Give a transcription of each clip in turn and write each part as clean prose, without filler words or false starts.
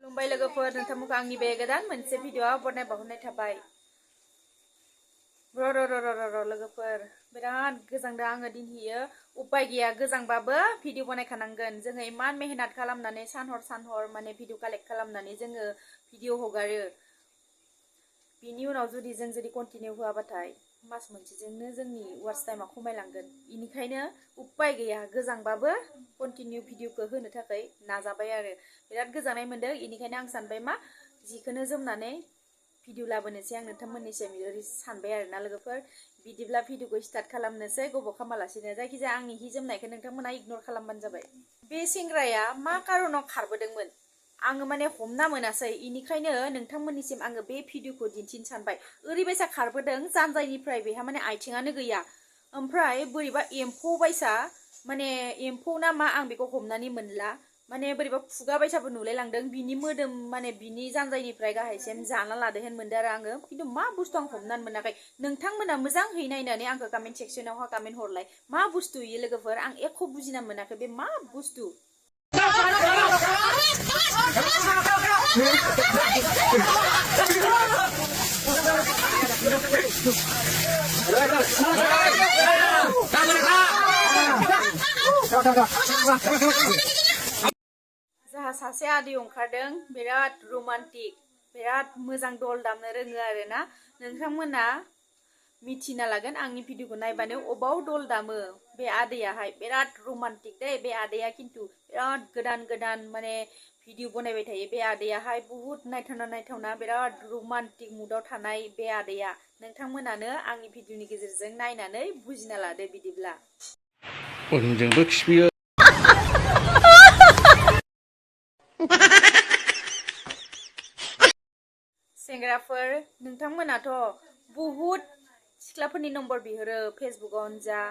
खुलुमबाय लोगोफोर नोंथांमोनखौ आंनि बे गोदान मोनसे भिडिअआव बरनाय बावहरनाय थाबाय र लोगोफोर बिराद गोजांदों आङो दिनहियो उपाय गैया गोजांबाबो भिडिअ बनायखानांगोन जोङो इमान मेहनत खालामनानै सानहर माने भिडिअ कालेक्ट खालामनानै जोङो भिडिअ हगारो बिनि उनाव जुदि कन्टिनिउ होआबाथाय मास मोनसेजोंनो जोंनि वाच टाइमा खमायलांगोन इनिखायनो उपाय गैया गोजांबाबो कन्टिनिउ भिडिअखौ होनो थाखाय नाजाबाय आरो बिराद गोजांनाय मोनदों इनिखायनो आं सानबाय मा जिखौनो जोमनानै भिडिअ लाबोनोसै आं नोंथांमोननिसिम ओरै सानबाय आरोना लोगोफोर बिदिब्ला भिडिअखौ स्टार्ट खालामनोसै गोबाव खालामालासिनो जायखिजाया आंनि हि जोमनायखौ नोंथांमोना इगनर खालामबानो जाबाय बे सेंग्राया मा कारनाव खारबोदोंमोन आङो माने हमना मोनासै इनिखायनो नोंथांमोननिसिम आङो बे भिडिअखौ दिन्थिनो सानबाय ओरैबायसा खारबोदों जानजायनिफ्राय बेहा माने आथिङानो गैया ओमफ्राय बोरैबा एम्फौ बायसा माने एम्फौ ना मा आं बेखौ हमनानै मोनला माने बोरैबा खुगा बायसाबो नुलाय लांदों बिनि मोदोम माने बिनि जानजायनिफ्राय गाहायसिम जाना लादो होन मोनदों आरो आङो खिन्थु मा बुस्थु आं हमनानै मोनाखै नोंथांमोना मोजाङै नायनानै आंखौ कमेन्ट सेक्सनावहा कमेन्ट हरलाय मा बुस्थु इयो लोगोफोर आं एख' बुजिना मोनाखै बे मा बुस्थु जाहा सासे आदै ओंखारदों बिराद रमान्टिक बिराद मोजां दल दामनो रोङो आरोना नोंथांमोना मिथिना लागोन आंनि भिडिअखौ नायबानो अबाव दल दामो बे आदैयाहाय बिराद रमान्टिक दे बे आदैया खिन्थु बिराद गोदान माने भिडिअ बनायबाय थायो बे आदैयाहाय बहुत नायथावना बिराद रमान्टिक मुडाव थानाय बे आदैया नोंथांमोनानो आंनि भिडिअनि गेजेरजों नायनानै बुजिना लादो बिदिब्ला उनजोंबो खिफियो सेंग्राफोर नोंथांमोनाथ' बहुत सिख्लाफोरनि नम्बर बिहरो फेसबुकआवनो जा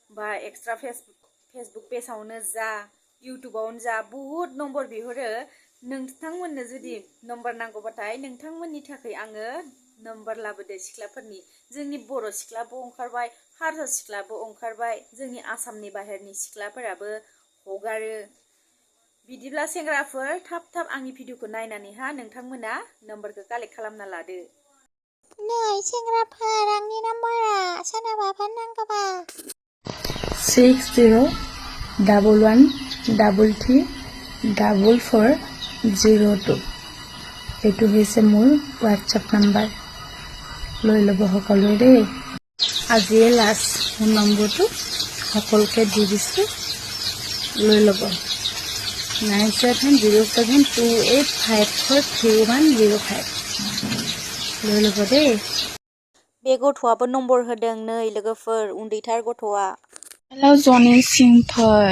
बा एक्सट्रा फेसबुक पेजआवनो जा इउटुबावनो जा बहुत नम्बर बिहरो नोंथांमोननो जुदि नम्बर नांगौबाथाय नोंथांमोननि थाखाय आङो नम्बर लाबोदो सिख्लाफोरनि जोंनि बर' सिख्लाबो ओंखारबाय हारसा सिख्लाबो ओंखारबाय जोंनि आसामनि बाहेरनि सिख्लाफोराबो हगारो बिदिब्ला सेंग्राफोर थाब आंनि भिडिअखौ नायनानैहा नोंथांमोना नम्बरखौ कालेक्ट खालामना लादो नै सेंग्राफोर आंनि नाम्बारा सोरनाबाफोर नांगौबा 6011134402 এইটো হৈছে মোৰ হোৱাটছএপ নাম্বাৰ লৈ ল'ব সকলোৱে দেই আজিয়ে লাষ্ট মোৰ নম্বৰটো সকলোকে দি দিছোঁ লৈ ল'ব 970728543105 লৈ ল'ব দেই बे गथ'आबो नम्बर होदों नै लोगोफोर उन्दैथार गथ'आ हेलौ जनि सिंफोर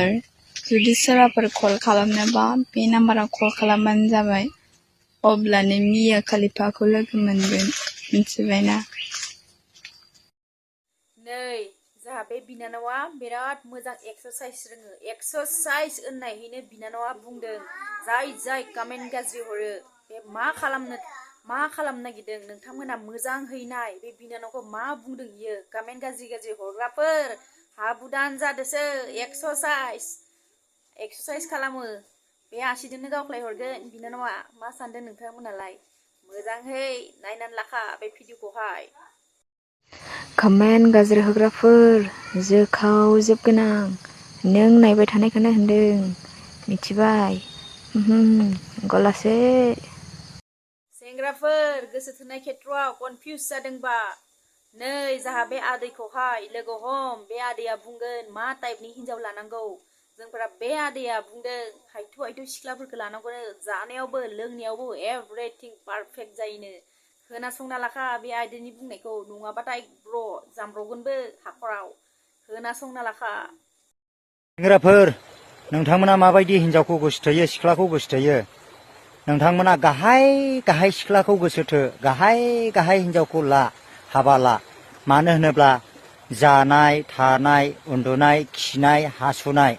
जुदि सोरबाफोर कल खालामनोबा बे नाम्बाराव कल खालामबानो जाबाय अब्लानो मिया खलिफाखौ लोगो मोनगोन मिथिबायना नै जाहा बे बिनानावा बिराद मोजां एक्सारसाइज रोङो एक्सारसाइज होननायहैनो बिनानावा बुंदों जाय कमेन्ट गाज्रि हरो बे मा खालामनो नागिरदों नोंथांमोना मोजाङै नाय बे बिनानावखौ मा बुंदों इयो कमेन्ट गाज्रि हरग्राफोर हाबुदान जादोसो एक्सारसाइज खालामो बे आसिजोंनो गावख्लाय हरगोन बिनानावा मा सानदों नोंथांमोनालाय मोजाङै नायनानै लाखा बे भिडिअखौहाय कमेन्ट गाज्रि होग्राफोर जोखावजोबगोन आं नों नायबाय थानायखौनो होनदों मिथिबाय गलासे सेंग्राफोर गोसो थोनाय खेत्रआव कनफिउज जादोंबा नै जाहा बे आदैखौहाय लोगो हम बे आदैया बुंगोन मा टाइपनि हिन्जाव लानांगौ जोंफोरा बे आदैया बुंदों हायथु सिख्लाफोरखौ लानांगौ जानायावबो लोंनायावबो एभरिथिं पारफेक्ट जायोनो खोनासंना लाखा बे आदैनि बुंनायखौ नङाबाथाय जामब्रगोनबो हाखराव खोनासंना लाखा सेंग्राफोर नोंथांमोना माबायदि हिन्जावखौ गोसोथोयो सिख्लाखौ गोसोथोयो नोंथांमोना गाहाय सिख्लाखौ गोसोथो गाहाय हिन्जावखौ हाबा ला मानो होनोब्ला जानाय थानाय उन्दुनाय खिनाय हासुनाय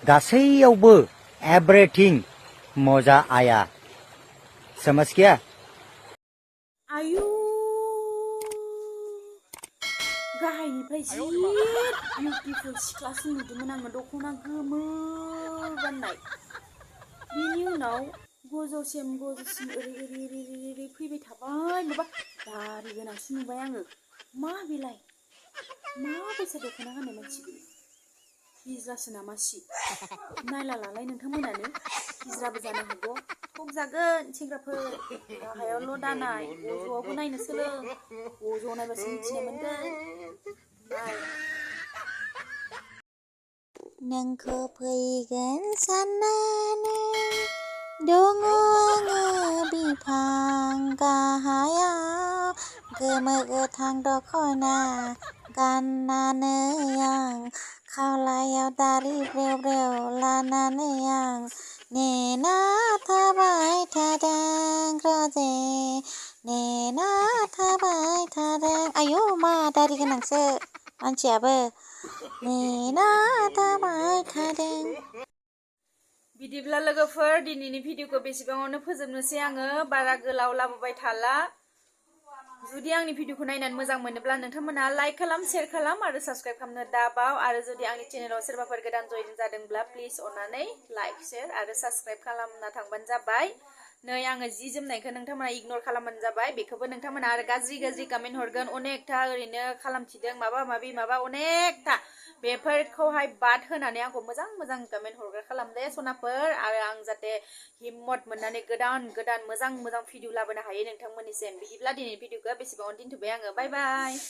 गासैयावबो एभरिथिं मजा आया समझ गया आयु गाहायनिफ्राय जि बिउटिफुल सिख्लासो नुदोंमोन आङो दख'ना गोमो गाननाय बिनि उनाव गोजौसिम ओरै फैबाय थाबाय माबा दारि गोनांसो नुबाय आङो मा बेलाय मा बैसा दख'ना गाननाय मानसि बे हिजलासो नामा सि नायलालाय नोंथांमोनानो हिजलाबो जानो हागौ थक जागोन सेंग्राफोर गाहायावल' दानाय गोजौआवबो नायनो सोलों गोजौआव नायबासो मिथिनो मोनगोन नाय नोंखौ फैगोन साननानै दङ आङो बिफां गाहायाव गोमो गोथां दख'ना गाननानै आं खावलायाव दारि ब्रेव ब्रेव लानानै आं नेना थाबाय थादों रजे नेना थाबाय थादों आयौ मा दारि गोनांसो मानसियाबो नेना थाबाय थादों। बिदिब्ला लोगोफोर दिनैनि भिडिअखौ बेसेबाङावनो फोजोबनोसै आङो बारा गोलाव लाबोबाय थाला जुदि आंनि भिडिअखौ नायनानै मोजां मोनोब्ला नोंथांमोना लाइक खालाम शेयार खालाम आरो साबस्क्राइब खालामनो दाबाव आरो जुदि आंनि चेनेलाव सोरबाफोर गोदान जइन जादोंब्ला प्लिज अननानै लाइक शेयार आरो साबस्क्राइब खालामना थांबानो जाबाय नै आङो जि जोमनायखौ नोंथांमोना इगनर खालामबानो जाबाय बेखौबो नोंथांमोना आरो गाज्रि कमेन्ट हरगोन अनेकथा ओरैनो खालामथिदों माबा माबि माबा अनेकथा बेफोरखौहाय बाद होनानै आंखौ मोजां कमेन्ट हरग्रा खालामदे सनाफोर आरो आं जाहाथे हिम्मत मोननानै गोदान मोजां भिडिअ लाबोनो हायो नोंथांमोननिसिम बिदिब्ला दिनैनि भिडिअखौ बेसेबाङावनो दोनथ'बाय आङो बाय बाय।